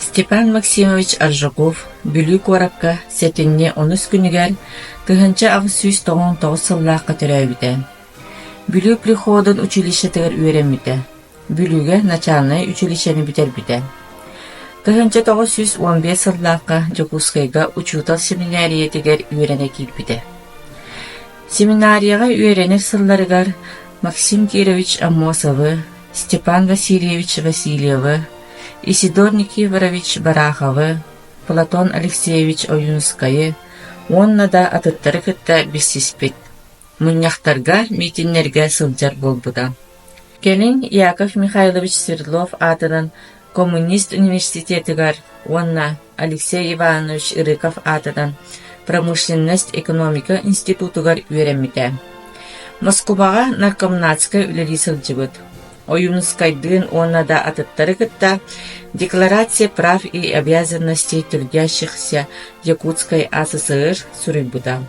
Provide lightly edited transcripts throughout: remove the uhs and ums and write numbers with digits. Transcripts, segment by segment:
Степан Максимович Аржаков Бүлүү куоракка сэтинньи онус күнүгэр 1899 сыллаахха төрөөбүтэ. Бүлүү приходун училищетыгар үөрэммитэ. Бүлүүгэ начальнай училищены бүтэрбитэ. 1915 сыллаахха Дьокуускайга учуутал семинарийэтигэр үөрэнэ киирбитэ. Семинарияҕа үөрэнэр сылларыгар Максим Кирович Аммосовы, Степан Васильевич Васильевы, Исидор Никифорович Бараховы, Платон Алексеевич Ойуунускайы уонна да атыттары кытта билсиспит, мунньахтарга, миитиннэргэ сылдьар буолбута. Кэлин Яков Михайлович Свердлов аатынан Коммунист университетыгар уонна Алексей Иванович Рыков аатынан промышленность экономика институтугар үөрэммитэ. Москубаҕа наркомнацка үлэлии сылдьыбыт. Ойуунускайдыын уонна да атыттары кытта «Декларация прав и обязанностей трудящихся Якутской АССР» суруйбута.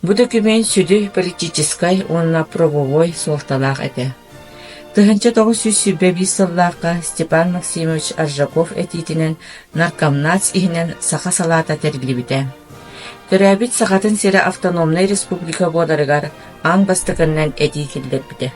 Бу документ сүдү политическай уонна правовой суолталаах этэ. 1921 сыллаахха Степан Максимович Аржаков этиитинэн Наркомнац иһинэн саха салаата тэриллибитэ. Төрөөбүт Сахатын сирэ автономнай республика буоларыгар аан бастакыннан этии киллэрбитэ.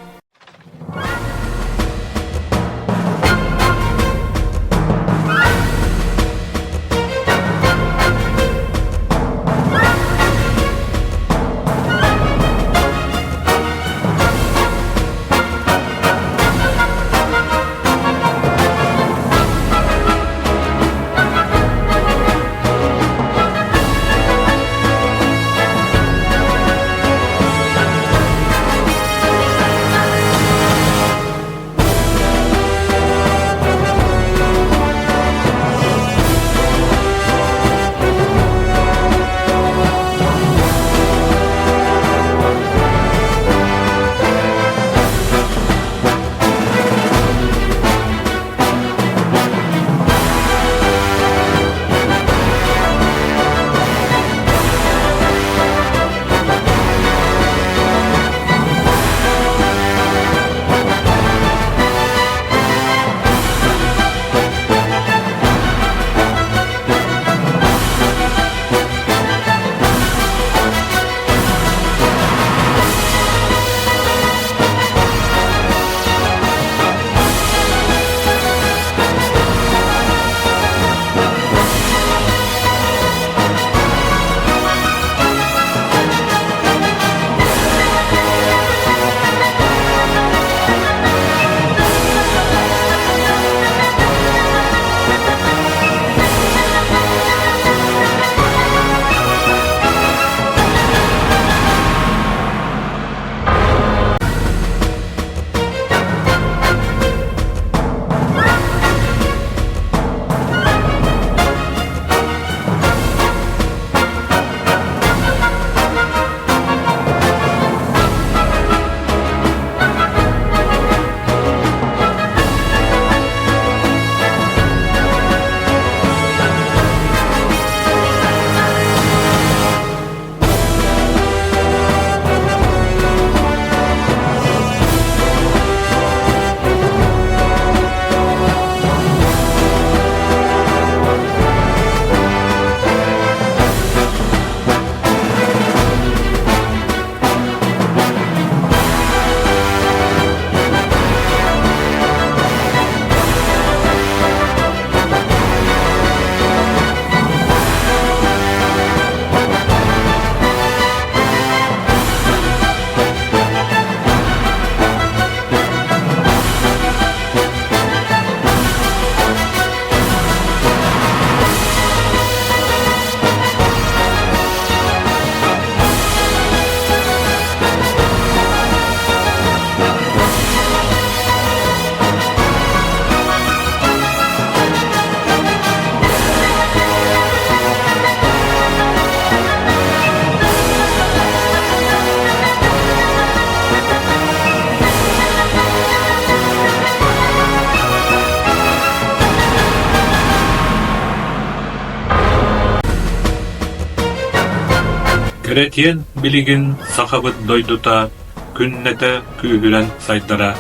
Кэрэтиэн билигин сахабыт дойдута күннэтэ күүһүрэн сайдара,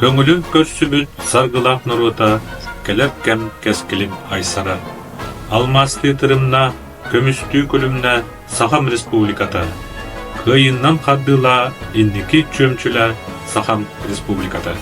көҥүлү көрсүбүт саргылаах норуота. кэлэр кэм кэскилин айсара. Алмаастыы тырымна, көмүстүү күлүмнэ Сахам Республиката! Кыайыыннан хардыылаа инники чүөмчүлэ Сахам Республиката!